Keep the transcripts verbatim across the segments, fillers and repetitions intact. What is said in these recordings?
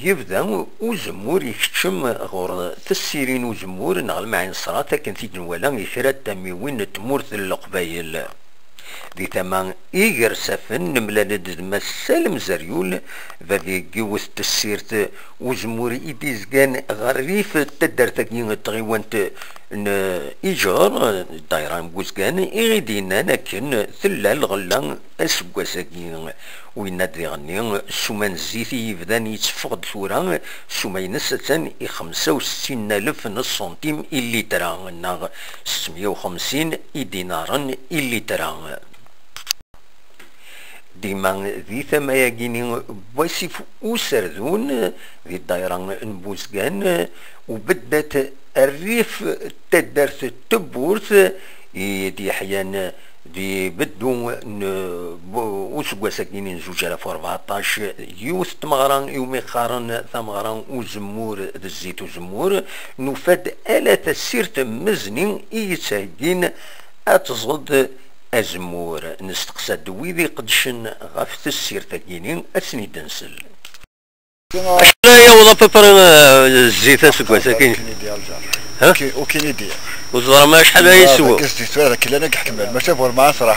Yebda uzemmur ikeččem ɣur tessirin uzemmur neɣ lmaɛin ṣṣrat akken t-id-nwala i kra n tamiwin n tmurt n Leqbayel. Di tama igersafen, nemlal-d d Mass Salem Zeryul, bab n yiwet n tessirt uzemmur i d-izgan ɣer rrif n taddart-agi n tɣiwant n Iǧer, ddayra n Buzgan, i ɣ-d-yennan akken tella lɣella aseggas-agi. Winna-d diɣenni ssuma n zzit i yebdan yetteffeɣ-d tura, ssuma-ines attan i xemsa u settin alef n ṣṣuntim i llitra, neɣ settemya u xemsin idinaren i llitra. Dima di tama-agi-nni n wasif userdun, di ddayra n Buzgan, ubeddat rrif taddart n Tewwurt i d-yeḥyan di beddu n bu-, useggas-agi n zuǧ alaf u rbeɛṭac, yiwet n tmeɣra iwumi qqaren tameɣra uzemmur d zzit uzemmur, nufa-d ala tassirt n Mezni i yettheggin ad tẓed azemmur. Nesteqsa-d wid iqeddcen ɣef tessirt-agi-ni ad sen-id-nsel. Acḥal ara yaweḍ apapri, eh, zzit aseggas-agi? Ha? Ukin idi. Ur teẓram acḥal ara yeswa? Zzit tura d aklan i iḥekmen, mačči bu lmaɛṣra.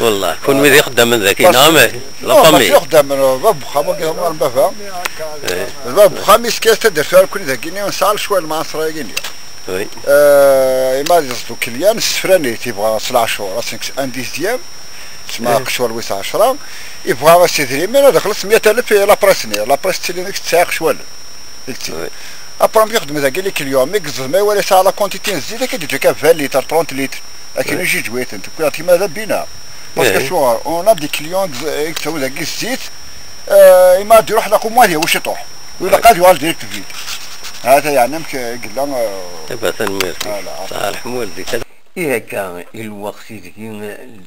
Wallah, kunwi d ixeddamen dagi, neɣ ma? La famille. Mačči ixeddamen, bab uxxam, wagi d amɣar n baba. Eh. Bab uxxam iskar taddart tura kunwi dagi-ni, nesɛa lecɣal lmaɛṣra-agi-ni. Oui. Eh, ima ad yeẓḍu kelyan, ssefran-it, yebɣa s leɛcur, ad s-nekkes un dixième, tesma aqecwal wis ɛecra, yebɣa s idrimen, ad ixelleṣ meyya alef i la presse-nni, la presse tettili nek tesɛa iqecwalen. Oui. Après, mi yexdem dagi les clients, mi yeẓẓed ma iwala yesɛa la quantité n zzit, akka d-yeǧǧa kan vingt litres, trente litres, akken i jiǧwi-tent, kwiɣ-t kima d abina. Parce que acuɣer, on a des clients i yettawi dagi zzit, eh, ima ad iruḥ, laqu moitié wac iṭuḥ. Ilaq ad yuɣal direct vide. Hata yeɛni amek i yella, eh, Iba tanemmirt. Voilà. Ṣaḥ leḥmu waldi. I akka i lweqt ideg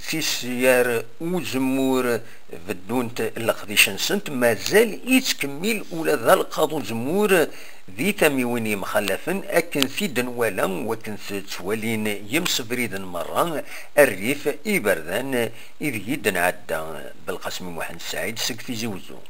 tisyar uzemmur beddunt leqdic-nsent, mazal ittkemmil ula d alqaḍ uzemmur di tamiwin yemxalafen akken t-id-nwala, wakken t-ttwalin yimsebriden merra, rrif, iberdan ideg i d-nɛedda. Belqasem Muḥend Saɛid seg Tizi Wezzu.